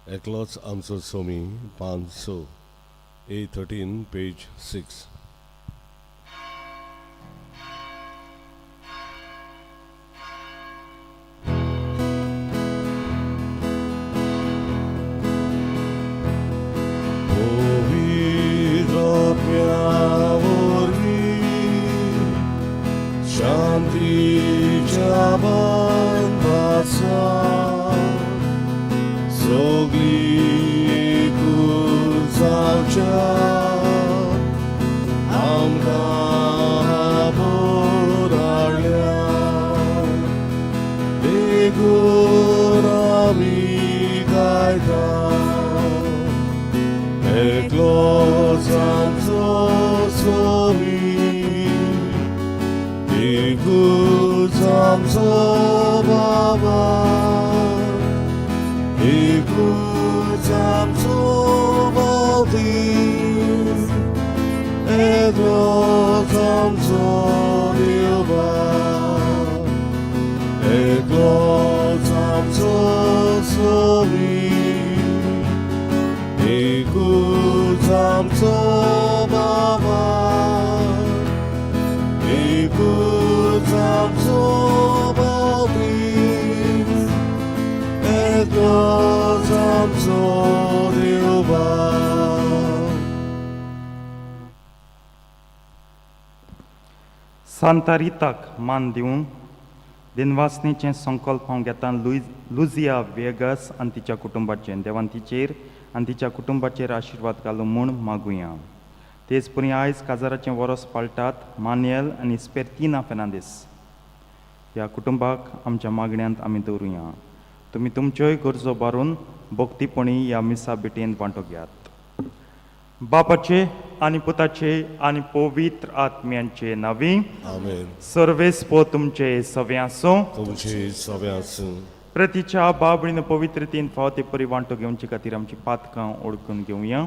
एकलोच आमचो सोमी, पान 6, A13 page 6. शांतीच्या बांदाचा सगळी जावच्या आमकां बोराळ्या देखून आमी गायता एकलोच आमचो सोमी, एकूच आमचो बाबा, एकूच आमचो बावतीस, एकलोच आमचो देवबा, एकलोच आमचो सोमी, एकूच आमचो बाबा, एकूच आमचो बावतीस, एकलोच आमचो देवबा. सांता रिताक मान दिवन दिनवासनीचें संकल्प हांव घेता लुजिया वेगस आनी तिच्या कुटुंबाचें. देवान तिचेर आनी तिच्या कुटुंबाचेर आशिर्वाद घालूं म्हूण मागुया. तेच परी आयज काजाराचें वरोस पाळटात मान्यल आनी स्पेर्तिना फेर्नांदीस ह्या कुटुंबाक आमच्या मागण्यांत आमी दवरुया. तुमी तुमच्योय गरजो बारून भक्तीपणी ह्या मिसा भेटेन वांटो घेयात. बापाचे आनी पुताचे आनी पवित्र आत्म्यांचे नांवी. आमेन. सर्वेस्पो तुमचे सवे आसूं. तुमचे सवे आसूं. प्रतीच्या बाबडीन पवित्रतेन फावो ते परी वांटो घेवचे खातीर आमची पातकां ओळखून घेवया.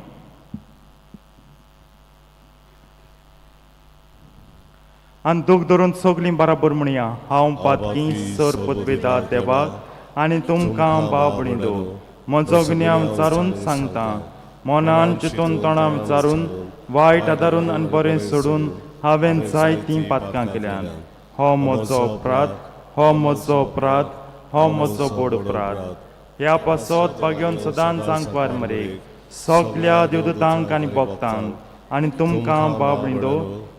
आनी दूख धरून सगलीं बराबर म्हणया, हांव पातकी सर पदवेदार देवाक आनी तुमकां बाबणी दो म्हजो गुन्यांव विचारून सांगता. मनान चिंतून तोंडां विचारून वायट आदारून आनी बरें सोडून हांवें जायतीं पातकां केल्यात. हो म्हजो अपराध, हो म्हजो अपराध, हो म्हजो बोड अपराध. ह्या पासत बागेवन सदांच आंकवार मरेक सगल्या देवदूतांक आनी भक्तांक आनी तुमकां बाबणी दो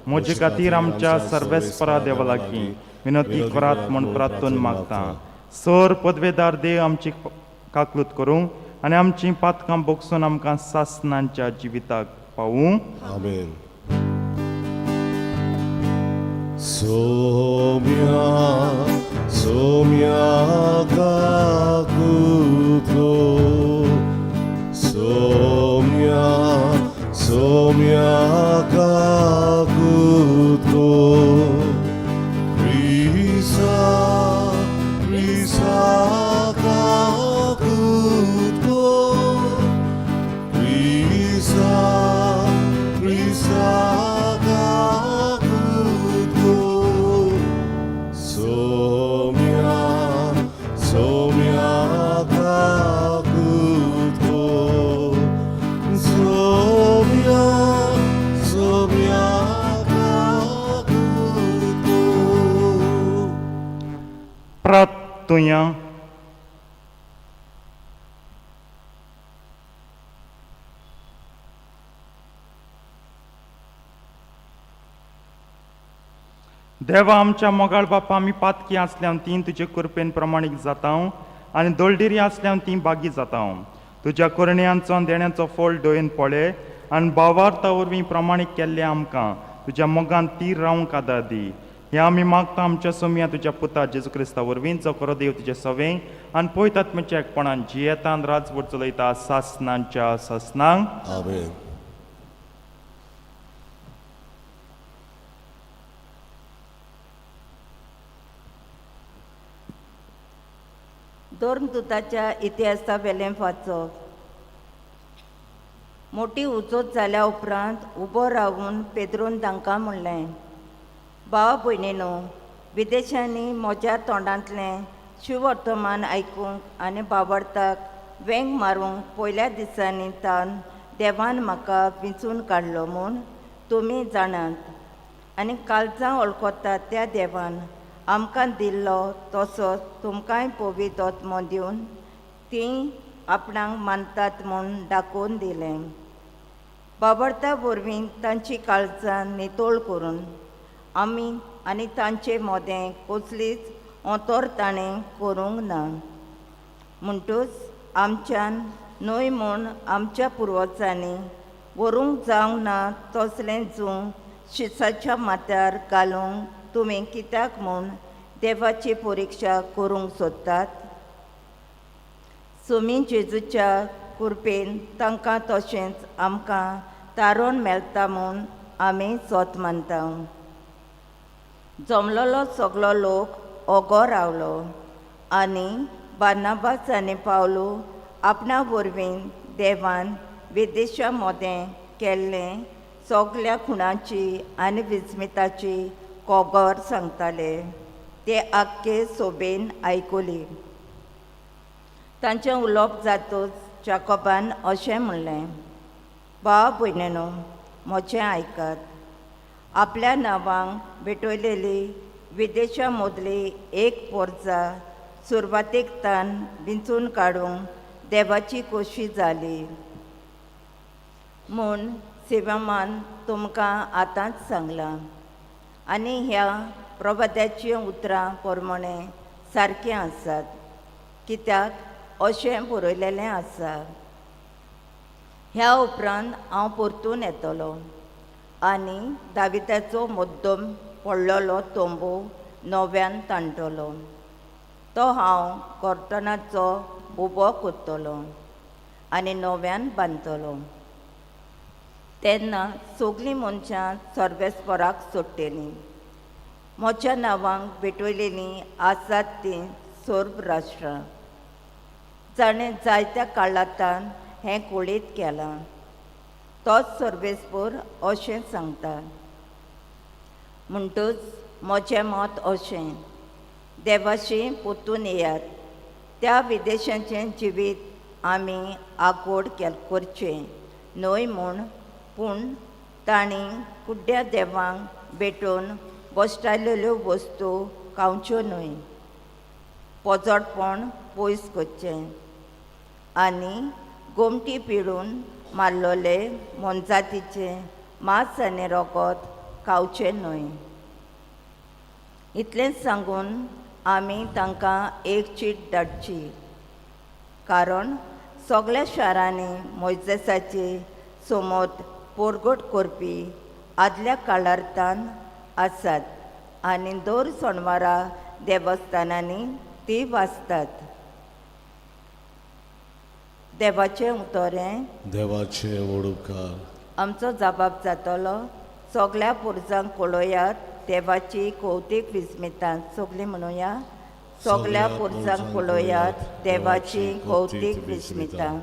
म्हजे खातीर आमच्या सर्वेस्परा देवा लागीं विनंती करात म्हूण प्रार्थून मागता. सर पदवेदार देव आमची काकलूत करूं आनी आमचीं पातकां बोगसून आमकां सासनांच्या जिविताक पावूं. आमेन. सोम्या सोम्या काकुतो, सोम्या सोम्या काकुतो, क्रिसा क्रिसा काकुतो, क्रिसा क्रिसा काकुतो, सोम्या सोम्या काकुतो, सोम्या सोम्या काकुतो. प्रार्थुया. देवा आमच्या मोगाळ बापा, आमी पातकी आसल्यान ती तुजे कृपेन प्रमाणीक जाता आनी दोलडिरी आसल्यान ती बागी जाता. तुज्या करण्यांचो आनी देण्याचो फोल डोयन पळय आनी भावार्था वरवीं प्रमाणीक केल्लें आमकां तुज्या मोगान तीर रावंक आदार दी. हें आमी मागता आमच्या सोमया तुज्या पुता जेजू क्रिस्ता वरवीं, जो खरो देव तुजे सवें आनी पवित्र आत्म्याच्या एकपणान जियेतान राजवट चलयता सासनांच्या सासनांक. आमेन. धर्मदूताच्या इतिहासा वेलें वाचप. मोटी उजोत जाल्या उपरांत उबो रावून पेद्रून तांकां म्हणलें, भाव भयणीनो, विदेशांनी म्हज्या तोंडांतलें शिववर्तमान आयकूंक आनी बावडताक वेंग मारूंक पयल्या दिसांनी तान देवान म्हाका विंचून काडलो म्हूण तुमी जाणात आनी काळजां वळखतात त्या देवान आमकां दिल्लो तसोच तुमकांय पवित्र आत्मो दिवन तीं आपणाक मानतात म्हूण दाखोवन दिलें. बाबडता वरवीं तांची काळजां नितळ करून आमी आनी तांचे मोदें कसलीच अंतर ताणें करूंक ना. म्हणटूच आमच्यान न्हय म्हूण आमच्या पुर्वजांनी व्हरूंक जावंक ना तसलें जूं शिसाच्या माथ्यार घालूंक तुमी कित्याक म्हूण देवाची परिक्षा करूंक सोदतात? सुमी जेजूच्या कृपेन तांकां तशेंच आमकां तारोन मेळटा म्हूण आमी सोत मानता. जमलेलो सगलो लोक ओगो रावलो आनी बार्नाबास आनी पावलू आपणा वरवीं देवान विदेशा मोदें केल्लें सगल्या खुणाची आनी विस्मिताची खबर सांगताले. ते आख्खे सोबेन आयकली. तांचें उलोवप जातूच जाकोबान अशें म्हणलें, भाव भयणीनो म्हजें आयकात. आपल्या नांवांक भेटयलेली विदेशा मदली एक पोरजा सुरवातेक तान विंचून काडूंक देवाची खोशी जाली म्हूण सेवामान तुमकां आतांच सांगलां आनी ह्या प्रबोधाचीं उतरां प्रमाणें सारकीं आसात, कित्याक अशें बरयलेलें आसा, ह्या उपरांत हांव परतून येतलो आनी दाविताचो मुद्दम पडलेलो तंबू नव्यान ताणटलो, तो हांव कर्तनाचो उबो करतलो आनी नव्यान बांदतलो. तेन्ना सगलीं मनशां सर्वेस्पराक सोडटलीं. म्हज्या नांवांक भेटयलेलीं आसात तीं सर्व राष्ट्रां जाणें जायत्या काळांतान हें कुळीत केलां, तोच सर्वेस्पर अशें सांगता. म्हणटूच म्हजें मत अशें, देवाशी परतून येयात. त्या विदेशाचें जिवीत आमी आगोड करचें न्हय म्हूण, पूण तांणी कुड्ड्या देवांक भेटोवन भश्टायलेल्यो वस्तू खावच्यो न्हय, पोजडपण पयस करचें आनी गोमटी पिळून मारलेले मोनजातीचें मांस आनी रगत खावचें न्हय. इतलेंच सांगून आमी तांकां एक चीट धाडची, कारण सगल्या शारांनी मोयजेसाची समत परगट करपी आदल्या काळांतान आसात आनी दर सोनवारा देवस्थानांनी ती वाचतात. देवाचें उतर हें देवाचे व्हड उपकार. आमचो जबाब जातलो. सगल्या पुरजांक पळोयात देवाची कौतीक विस्मितां. सगलीं म्हणुया, सगल्या पुरजांक पळोयात देवाची कौतीक विस्मितां.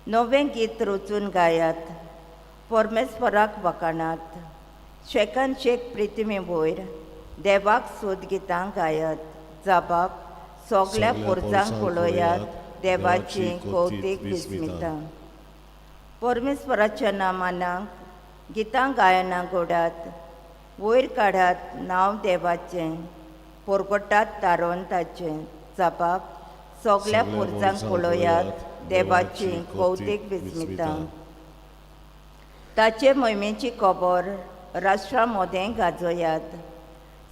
नवें गीत रचून गायात, परमेस्वराक वखाणात, शेकान शेक प्रिथ्वी वयर देवाक सोद गितां गायात. जबाब सगल्या पुरजांक पळोयात देवाची कौतीक विस्मितां. परमेश्वराच्या नामानाक गितां गायनां गोडात, वयर काडात नांव देवाचें, परगटात तारोन ताचें. जबाब सगल्या पुरजांक पळोयात देवाची कौतीक विस्मितां. ताचे मोहिमेची खबर राष्ट्रा मोदें गाजोयात,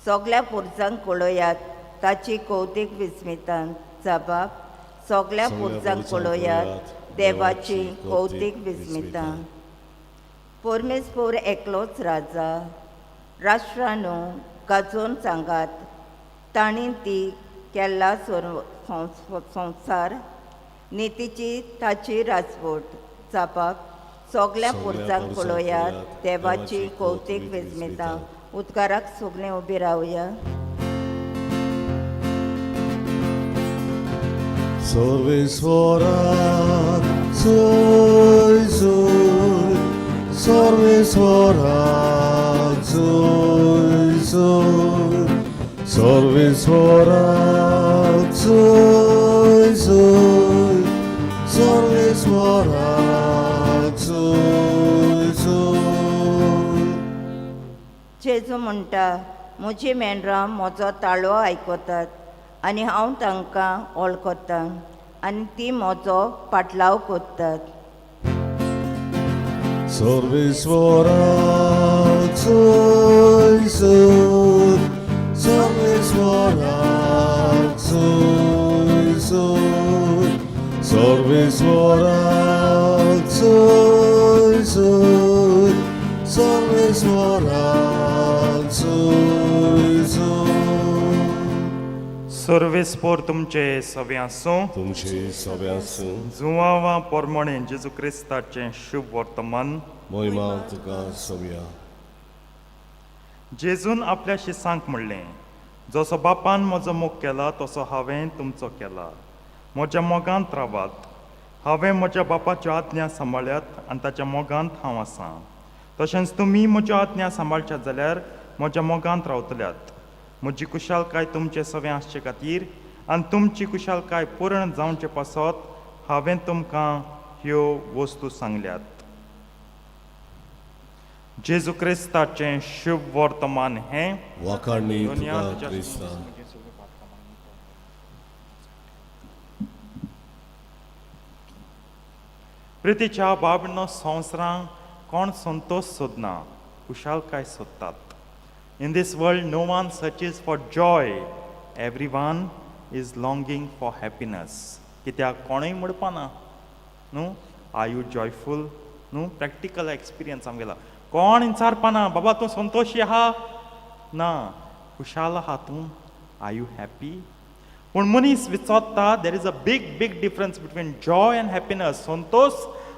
सगल्या पुरजांक पळोयात ताची कौतीक विस्मितां. जबाब सगल्या पुरजांक पळोयात देवाची कौतीक विस्मितां. परमेश्वर एकलोच राजा, राष्ट्रांनो गाजोवन सांगात, तांणी ती केल्ला संवसार नितीची ताची राजवट. जबाब सगल्या पुरजांक पळोयात देवाची कौतीक विस्मितां. उदकाराक सगळीं उबी रावया. सर्वेस्वरा जय जय, सर्वेस्वरा जय जय, सर्वेस्वरा जय जय, सर्वेस्वराक सोय सोय. जेजू म्हणटा, म्हजी मेंढरां म्हजो ताळो आयकतात आनी हांव तांकां वळखतां आनी ती म्हजो पाटलाव करतात. सर्वेस्वराक सोय सोय, सर्वेस्वराक सोय सोय, सर्वेस्वराक सोय सोय, सर्वेस्वराक सोय सोय. सर्वेस्पोर तुमचे सवे आसूं. तुमचे सगळ्यांसून. जुवावा पोरमणे जेजू क्रिस्ताचें शुभ वर्तमान. मोहिमा तुका सव्या. जेजून आपल्या शिसांक म्हणलें, जसो बापान म्हजो मोग केला तसो हांवें तुमचो केला, म्हज्या मोगांत रावात. हांवें म्हज्या बापाच्यो आज्ञा सांबाळ्यात आनी ताच्या मोगांत हांव आसां. तशेंच तुमी म्हज्यो आज्ञा सांबाळच्यात जाल्यार म्हज्या मोगांत रावतल्यात. म्हजी कुशालकाय तुमचे सवें आसचे खातीर आनी तुमची कुशालकाय पूर्ण जावचे पासत हांवें तुमकां ह्यो वस्तू सांगल्यात. जेजू क्रिस्ताचें शुभ वर्तमान हें. वाखाणणी दुनिया तुका तुज्या क्रिस्ता. प्रितीच्या बाबनो, संवसारांत कोण संतोश सोदना, खुशालकाय सोदतात. In this world no one searches for joy, everyone is longing for happiness. कित्याक कोणूय म्हणपाना न्हू, "Are you joyful?" न्हू, प्रॅक्टिकल एक्सपिरियन्स आमगेला. कोण विचारपाना, "बाबा, तूं संतोशी आहा?" ना, खुशाल आहा तूं? "Are you happy?" पूण मनीस विचारता. There is a big, big difference between joy and happiness. Santosh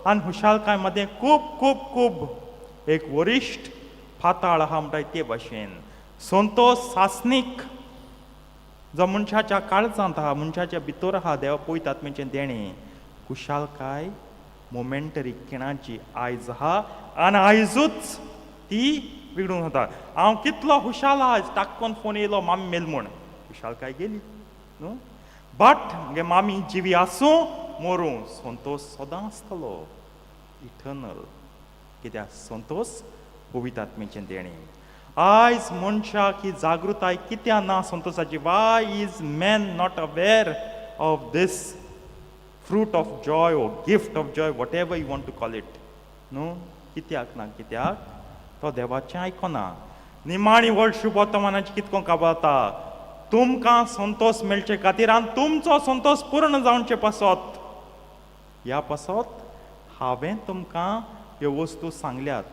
आनी खुशालकाय मदें खूब खूब खूब एक वरिश्ठ पाताळ आहा म्हणटाय ते भाशेन. संतोष सासनीक, जो मनशाच्या काळजांत आहा, मनशाच्या भितर आहा, देवा पयतात म्हणचें देणें. खुशालकाय मोमेंटरी, खिणाची. आयज आहा आनी आयजूच ती बिगडून वता. हांव कितलो खुशाल आयज, टाक्कोन फोन येयलो मामी मेल म्हूण, खुशालकाय गेली न्हू. बट मुगे मामी जिवी आसूं मोरूं, संतोश सदां आसतलो, इटर्नल. कित्याक संतोष पवित्र आत्म्याचें देणें. आयज मनशाक ही जागृताय कित्याक ना संतोषाची? Why is man not aware of this fruit of joy or gift of joy, whatever you want to call it, न्हू? कित्याक ना? कित्याक तो देवाचें आयकना. निमाणी व्हड शुभ वर्तमानाची कितको काबाता, तुमकां संतोष मेळचे खातीर आनी तुमचो संतोष पूर्ण जावचे पासत, ह्या पासत हांवें तुमकां ह्यो वस्तू सांगल्यात.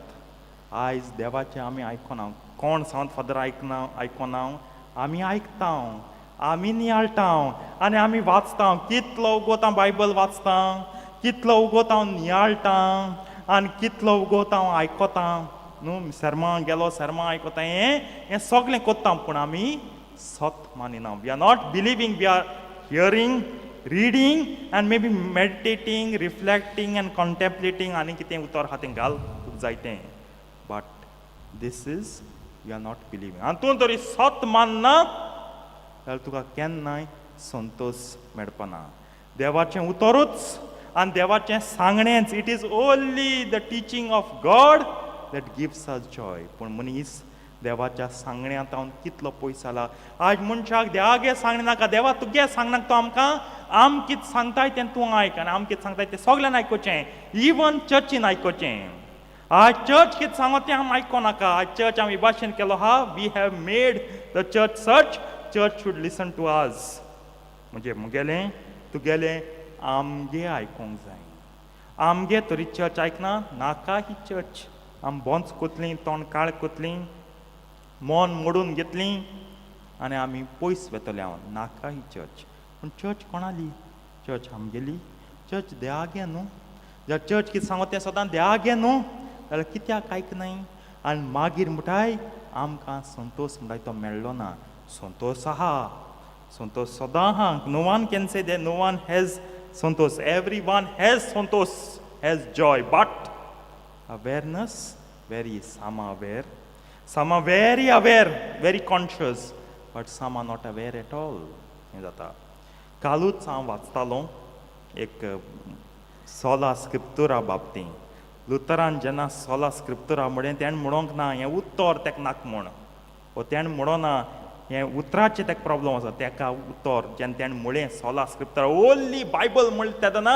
आयज देवाचें आमी आयकना. कोण सांत फादर आयकना? आयकना. आमी आयकता, आमी नियाळटा आनी आमी वाचता. कितलो उगोत हांव बायबल वाचता, कितलो उगोत हांव नियाळटा आनी कितलो उगोत हांव आयकता न्हू. सेर्मां गेलो, सेर्मां आयकता, हें हें सगळें कोत्ता, पूण आमी सत मानिना. We are not believing. We are hearing, reading and maybe meditating, reflecting and contemplating. आनी कितें उतर आहा तें घाल तुका जाय तें, but this is you are not believing. आनी तूं तरी सत मानना जाल्यार तुका केन्नाय संतोश मेळपाना. देवाचें उतरूच आनी देवाचें सांगणेंच, it is only the teaching of God that gives us joy. पूण मनीस देवाच्या सांगण्यांत कितलो पयस जाला. आज मनशाक देवागे सांगणें नाका. देवा, तुगे सांगनाक तो आमकां, आम कितें सांगताय तें तूं आयक आनी आम कितें सांगताय तें सगल्यांनी आयकुचें, इवन चर्चीन आयकुचें. आज चर्च कितें सांगो तें आम आयको नाका. आज चर्च आमी भाशेन केलो आहा. We have made the church such, church should listen to us. म्हणजे मुगेलें, तुगेलें, आमगे आयकोंक जाय. आमगे तरी चर्च आयकना, नाका ही चर्च. आम बोंच कोतलीं, तोंड काळ कोतलीं, मन मोडून घेतलीं आनी आमी पयस वेतले. हांव नाका ही चर्च. पूण चर्च कोणाली? चर्च आमगेली. चर्च देवागे न्हू. जर चर्च कितें सांगो तें सदां देवागे न्हू जाल्यार कित्याक आयकनाय? आनी मागीर म्हणटाय आमकां संतोश म्हणटाय तो मेळ्ळो ना. संतोश आहा, संतोष सदां आहा. No one can say that no one has Santosh. Everyone has Santosh, has joy, but awareness very. Some are aware, some are very aware, very conscious, but some are not aware at all. हें जाता. कालूच हांव वाचतालो एक सोला स्क्रिप्तुरा बाबतींत. लुथरान जेन्ना सोला स्क्रिप्तुरा म्हणलें, तेणें म्हणोंक ना हें उत्तर तेका नाका म्हूण, वो तेणें म्हणोना हें उतराचें तेका प्रॉब्लम आसा. तेका उतर जेन्ना तेणें म्हणलें सोला स्क्रिप्तुरा, ओन्ली बायबल म्हणलें तेन्ना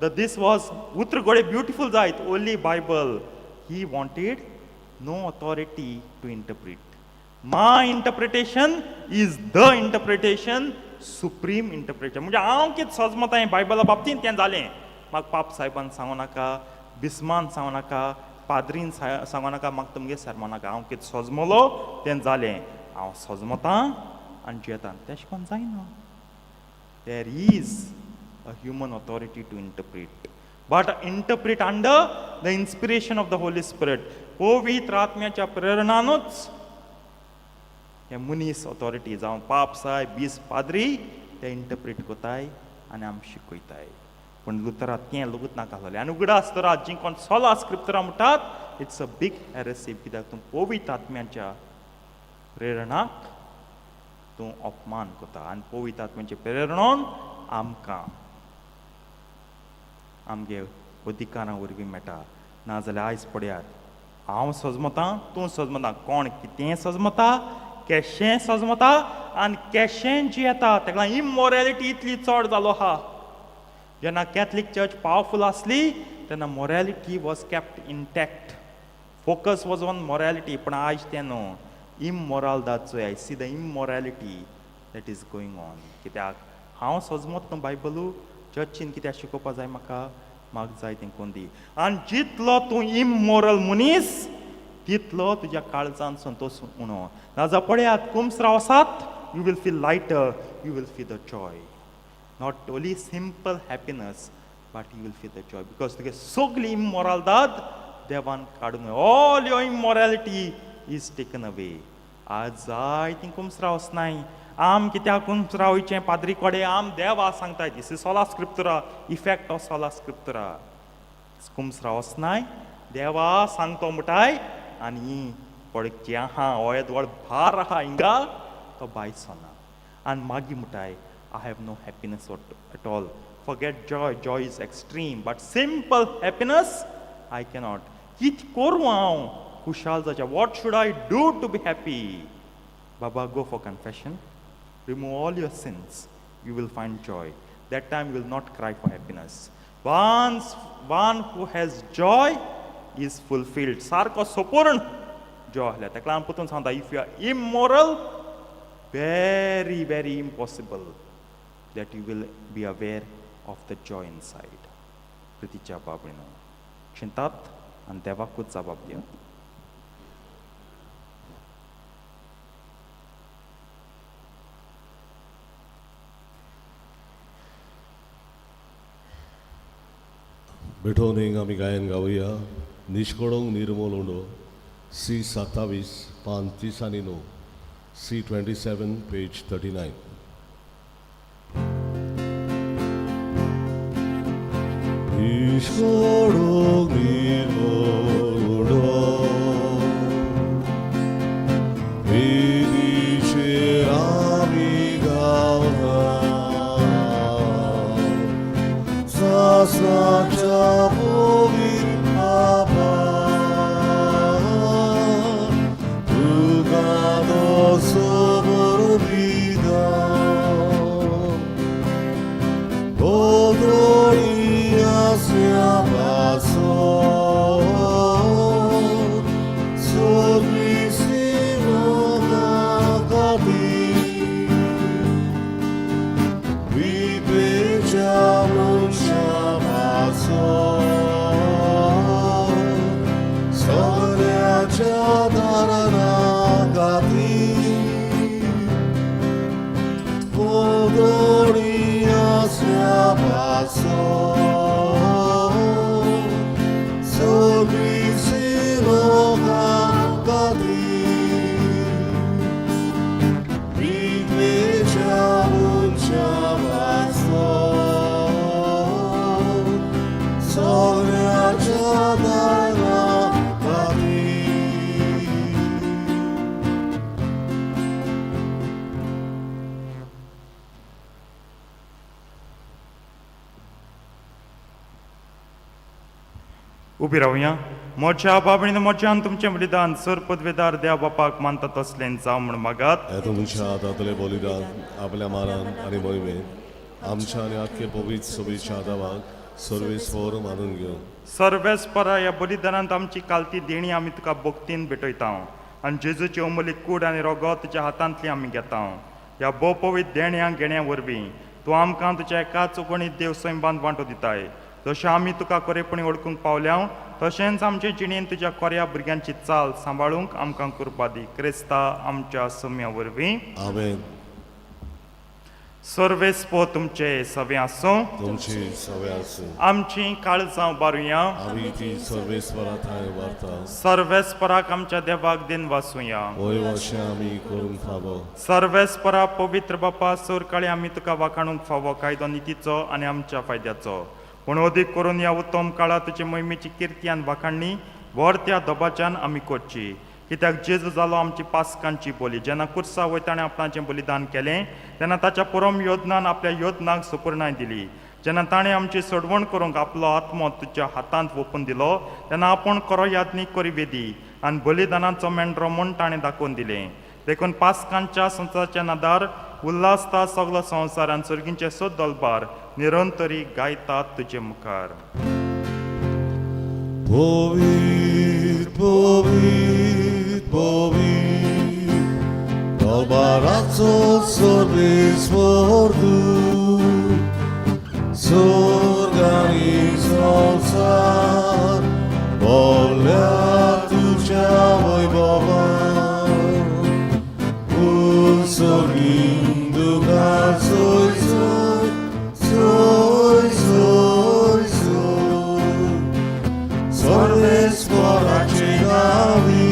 the these was उतर घोडये ब्युटिफूल जायत, only Bible. He wanted no authority to interpret. My interpretation is the interpretation, supreme interpretation. म्हणजे हांव कितें सजमता हें बायबला बाबतींत तें जालें. म्हाका पाप साहेबान सांगू नाका, बिस्मान सांगू नाका, पाद्रीन सांगू नाका, म्हाका तुमगे सरमो नाका. हांव कितें सजमलो तें जालें. हांव सजमतां आनी जियेता. तेशें कोन्न जायना. There is a human authority to interpret, but interpret under the inspiration of the Holy Spirit. पवित्र आत्म्याच्या प्रेरणानूच हे मनीस ऑथॉरिटी, जावं पाप सायब, बीस, पाद्री, ते इंटरप्रीट कोताय आनी आमी शिकयताय. पूण लुथरा तें लोकूच नाका आसलें. आनी उगडास दवरात, जीं कोण सोला स्क्रिप्तरां म्हणटात, it's a big हेरेसी, कित्याक तूं पवित्र आत्म्याच्या प्रेरणाक तूं अपमान करता. आनी पवित्र आत्म्याचे प्रेरणोन आमकां आमगे अधिकारां वरवीं मेळटा. नाजाल्यार आयज पळयात, हांव सजमतां, तूं सजमता, कोण कितें सजमता, केशें सजमता आनी केशें जियेता. तेका लागून इमोरॅलिटी इतली चड जालो आहा. जेन्ना कॅथलीक चर्च पावरफूल आसली तेन्ना morality was kept intact, focus was on morality. पूण आयज तें न्हू, इमोरालदाद चोय. I see the immorality that is going on. कित्याक हांव सजमत न्हू बायबलू, चर्चीन कित्याक शिकोवपा जाय म्हाका? म्हाका जाय तें कोण दी. आनी जितलो तूं इमोरल मनीस, तितलो तुज्या काळजान संतोश उणो. नाजाल्यार पळयात, कुमसराव आसात, you will feel lighter, you will feel the joy. Not only simple happiness, but you will feel the joy, because तुगे सगली इमोरालदाद देवान काडून, all your immorality is taken away. आज जाय ती कुमसराव वचनाय. आम कित्याक कुमसराव वयचें पाद्री कडेन? आम देवा सांगताय. This is sola scriptura, effect of sola scriptura. कुमसराव वचनाय, देवा सांगतो म्हणटाय आनी पळय आहा, हो येदो व्हड भार आहा हिंगा, तो भायर सरना. आनी मागीर म्हणटाय, I have no happiness at all. Forget joy, joy is extreme, but simple happiness I cannot. कित करूं हांव खुशाल जावचें? What should I do to be happy? Baba, go for confession, remove all your since, you will find joy. That time you will not cry for happiness. Once one who has joy is fulfilled. सारको संपूर्ण joy आसल्यार. ताका लागून परतून सांगता, if you are immoral, very very impossible that you will be aware of the joy inside. प्रितीच्या बाबणीनो, चिंतात आनी देवाकूच जबाब दियात. बेठोन एक आमी गायन गावया, निश्कोडोंक निर्मोल उंडो, सी 27, पान 39, C 27, page 39. निश्कोडोंक निर्मोल उंडो, वेदीचेर आमी गावता, सासणाच्या पवित्र बापा, तुका दोसो बरोबिता. भोंवतणी आसल्या पासून सगळी सेवका खातीर, विपेच्या मनशा पासून सगळ्याच्या दारां खातीर, भोंवतणी आसल्या पासून सगळी सेवका खातीर, विद्वेच्या मनशा पासून सगळ्याच्या दारां खातीर. उबी रावया. म्हज्या बाबणीन म्हज्यान तुमचें बलिदान सर पदवेदार देव बापाक मानता तसलें जावं म्हूण मागात. हे तुमच्या हातांतले बलिदान आपल्या मारान आनी मोहिमेन आमच्या आनी आख्खे पवित्र सभेच्या आदावाक सर्वेस्पर मानून घेवं. सर्वेस्परा ह्या बलिदानांत आमची कालती देणी आमी तुका भक्तीन भेटयता आनी जेजूची अमूल्य कूड आनी रोगत तुज्या हातांतली आमी घेता. ह्या भोव पवित्र देण्या घेण्या वरवीं तूं आमकां तुज्या एकाच उगणीत देव सैंबान वांटो दिताय. जशें आमी तुका खरेपणी वळखूंक पावल्या तशेंच आमचे जिणेन तुज्या कोऱ्या भुरग्यांची चाल सांबाळूंक आमकां कृपा दी, क्रिस्ता आमच्या सम्या वरवीं. आमेन. सर्वेस्पो तुमचे सवे आसूं. तुमची सवे आसूं. आमची काळजां बारुया. आमी ती सर्वेस्परा थंय व्हरता. सर्वेस्पराक आमच्या देवाक दिन वासुया. वय अशें आमी करूंक फावो. सर्वेस्परा पवित्र बापा, सरकाळी आमी तुका वाखाणूंक फावो कायदो नितीचो आनी आमच्या फायद्याचो. पूण अदीक करून ह्या उत्तम काळार तुजे मोहिमेची किर्ती आनी वाखाणणी व्हड त्या दबाच्यान आमी करची. कित्याक जेजू जालो आमची पासकांची बोली. जेन्ना कुर्सा वयर ताणें आपणाचें बलिदान केलें तेन्ना ताच्या परम योजनान आपल्या योजनाक सुपूर्णाय दिली. जेन्ना ताणें आमची सोडवण करूंक आपलो आत्मो तुज्या हातांत वोपून दिलो तेन्ना आपूण खरो याज्ञीक करी वेदी आनी बलिदानाचो मेंढरो म्हूण ताणें दाखोवन दिलें. देखून पासकांच्या संवसाराच्या नादार उल्हासता सगलो संवसार आनी सर्गींचे सोद दलबार निरंतरी गायतात तुजे मुखार. पवित्र पवित्र पवित्र दरबाराचो सर्वेस्पर तूं, स्वर्ग आनी संवसार भरल्या तुज्या वैभवान. उत्सर्गीन तुका सोय सोय सोय सोय सोय सर्वेस्पराचे नांवी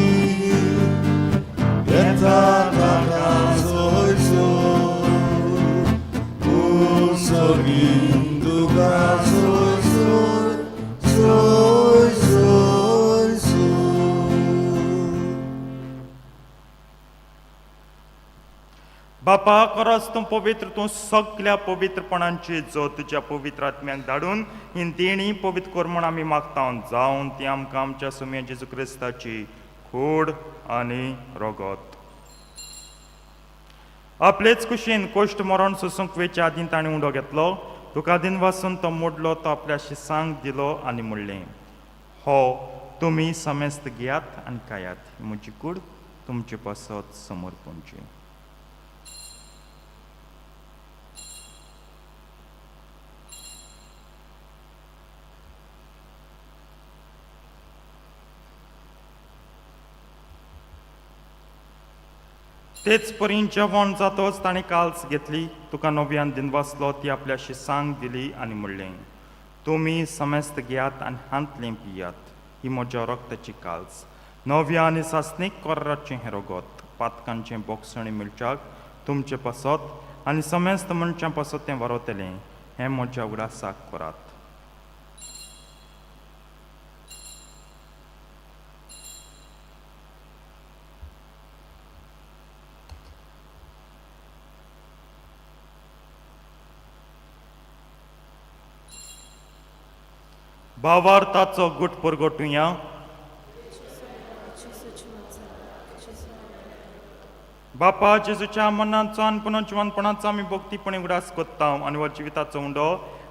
येता ताका सोय सोय. उत्सर्गीन तुका सोय सोय सोय सोय सोय. बापा, खरोच तूं पवित्र, तूं सगल्या पवित्रपणांची जो तुज्या पवित्र आत्म्याक धाडून ही देणी पवित्र कर म्हूण आमी मागता. जावन ती आमकां आमच्या सुम्या जेजू क्रिस्ताची कूड आनी रोगत. आपलेच कुशीन कोश्ट मरण सोसूंक वेच्या आदीं ताणें उंडो घेतलो, तुका दिन वासून तो मोडलो, तो आपल्या शिसांक दिलो आनी म्हणलें, हो तुमी समेस्त घेयात आनी खायात, ही म्हजी कूड तुमचे पासत समर्पणची. तेच परी जेवण जातोच ताणें काल्स घेतली, तुका नव्यान दिन वाचलो, ती आपल्या शिसांक दिली आनी म्हणलें, तुमी समेस्त घेयात आनी हांतलें पियात, ही म्हज्या रक्ताची काल्स, नव्या आनी सासणीक कोर्राचें हें रगत, पातकांचें बोगसणी मेळच्याक तुमचे पासत आनी समेस्त मनशां पासत तें वरवतलें, हें म्हज्या उडासाक करात. भावार्थाचो गुट परगटुया. बापा, जेजूच्या मनाचो आनी पुनर्जिवनपणाचो आमी भक्तीपणी उगडास करता आनी हो जिविताचो उंडो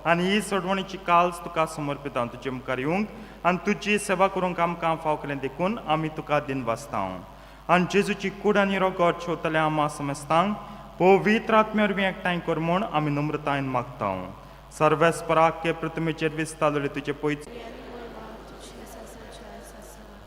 आनी ही सोडवणीची काल्स तुका समर्पिता. तुजे मुखार येवंक आनी तुजी सेवा करूंक आमकां फाव केलें देखून आमी तुका दिन वाचता. आनी जेजूची कूड आनी रोगत शेवतल्या आमा समेस्तांक पवित्र आत्म्या वरवीं एकठांय कर म्हूण आमी नम्रतायेन मागता. सर्वेस्पराक पृथ्वीचेर विस्तारले तुजे पयच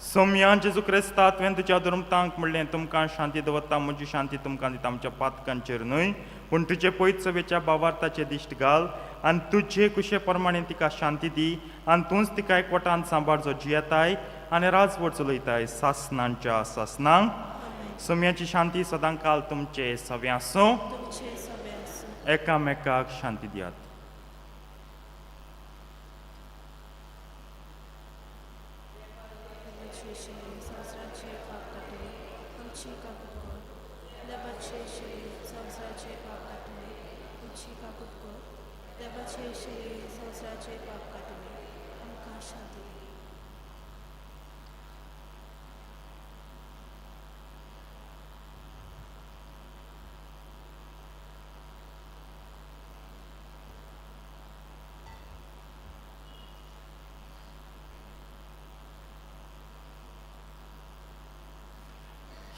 सोम्या जेजू क्रिस्ता, तुवें तुज्या दुर्मतांक म्हणलें, तुमकां शांती दवरता, म्हजी शांती तुमकां दिता. आमच्या पातकांचेर न्हय पूण तुजे पयत सभेच्या बावार्थाचे दिश्ट घाल आनी तुजे कुशे प्रमाणे तिका शांती दी आनी तूंच तिका एकवटान सांबाळ जो जियेताय आनी राजवट चलयताय सासनांच्या सासनांक. सोम्याची शांती सदां काल तुमचे सवे आसूं. एकामेकाक शांती दियात.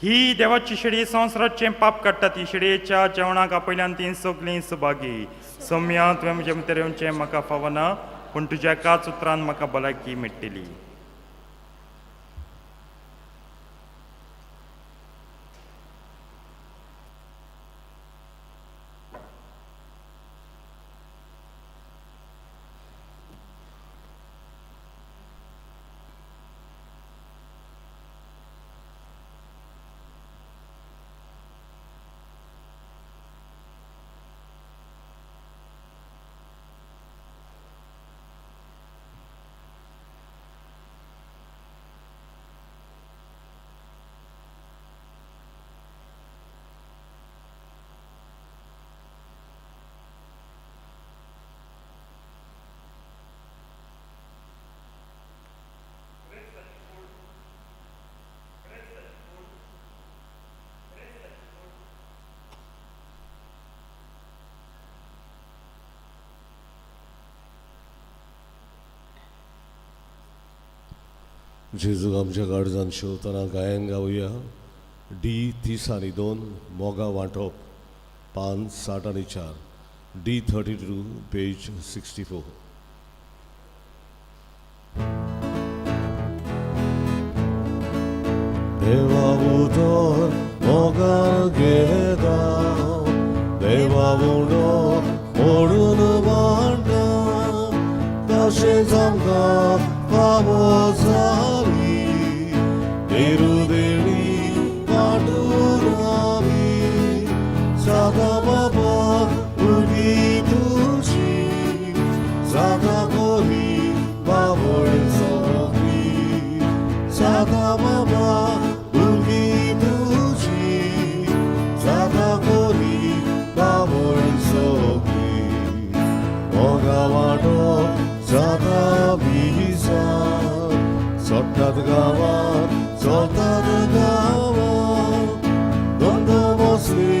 ही देवाची शेळी संवसाराचें पाप काडटा ती शेळयेच्या जेवणाक आपयल्यान ती सगलीं सुभागी. सोम्या, तुवें म्हज्या भितर येवचें म्हाका फावना, पूण तुज्या एकाच उतरान म्हाका भलायकी मेळटली. जेजूक आमच्या गाडजान शिवतना गायन गावया. डी 32, मोगा वांटप, पान 64, डी 32, पेज 64. देवा उतर मोगान घेता, देवा उंडो मोडून वांटा, तशेंच आमकां फावो जाली देरुदेणी वांटून आमी. सादा बाबा भुरगीं तुजी, सादा कोरी बावळ सगळी, सादा बाबा भुरगीं तुजी, सादा कोरी बावळ सगळी. मोगा वांटो जाता विसा, सोडटात गांवात चलतात गांवात, धंदो बसली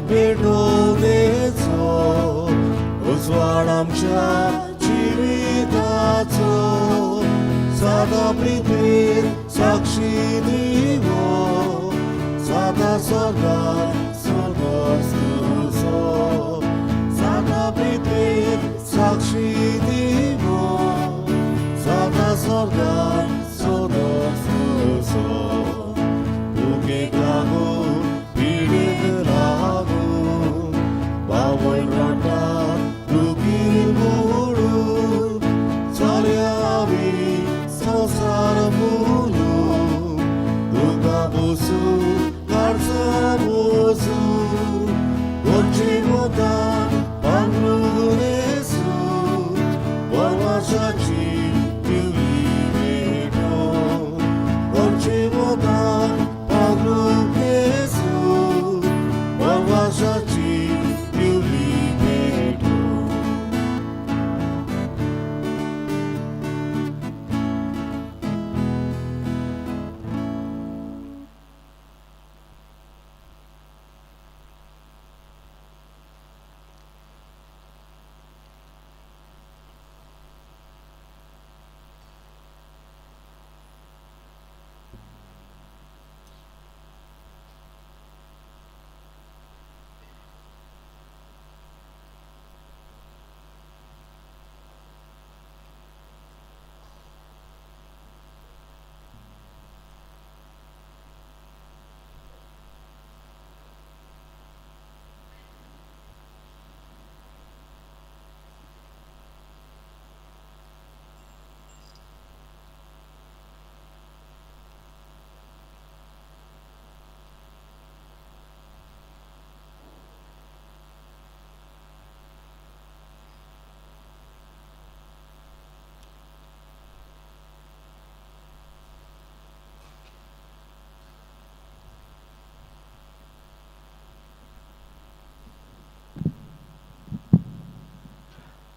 पेटोवणेचो उजवाड आमच्या जिविताचो. सादा प्रितीर साक्षी दिवो, सादा स्वर्गार स्वर्ग तुजो, सादा प्रितीर साक्षी दिवो, सादा स्वर्गार स्वर्ग तुजो. भुकेक लागून पिडेक लागून बावळ रडटा दुखीर मोडून, चलया आमी संवसार मोलून, दुकां बसूं काळजां बसूं, गोडची मोगान पांगरून न्हेसूं, परमाशाची दिवली पेटोवन, गोडची मोगान पांगरून न्हेसूं, परमाशाची दिवली पेटोवन.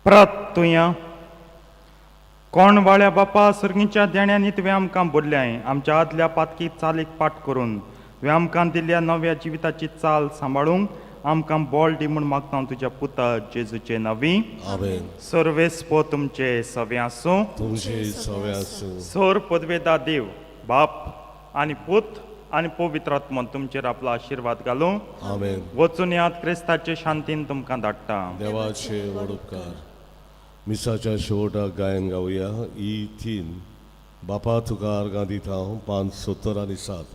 परत तुया कोण वाळ्या बापा, सर्गीच्या देण्यांनी तुवें आमकां बोल्ल्याय. आमच्या आदल्या पातकी चालीक पाठ करून तुवें आमकां दिल्ल्या नव्या जिविताची चाल सांबाळूंक आमकां बोल दी म्हूण मागता हांव तुज्या पुता जेजूचे नांवी. आमेन. सर्वेस्पो तुमचे सवे आसूं. तुमचे सवे आसूं. सोर पदवेदा देव बाप आनी पूत आनी पवित्र आत्मो तुमचेर आपलो आशिर्वाद घालूं. आमेन. वचून यात, क्रिस्ताचे शांतीन तुमकां धाडटा. देवाचे व्हड उपकार. मिसाच्या शेवटाक गायन गावया E 3, बापा तुका आर्गां दिता हांव, पान 77,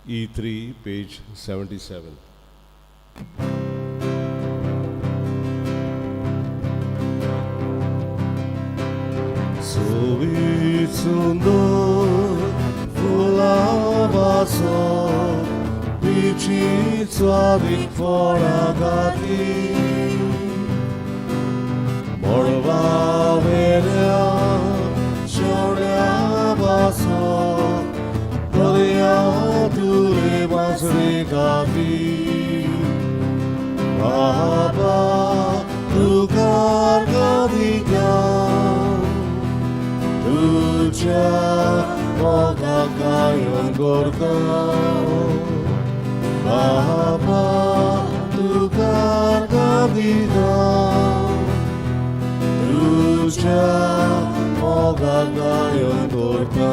E 3, page 77. सोबीत सुंदर फुलां वासो बिची स्वादीक फळां घातली मळबावेल्या शेवण्या वासो दर्या तुरे वासरे गाती बाबा तुका आर्गां दिता तुज्या मोगाक गायन करता बाबा तुका आर्गां दिता तुज्या मोगाक गायन करता.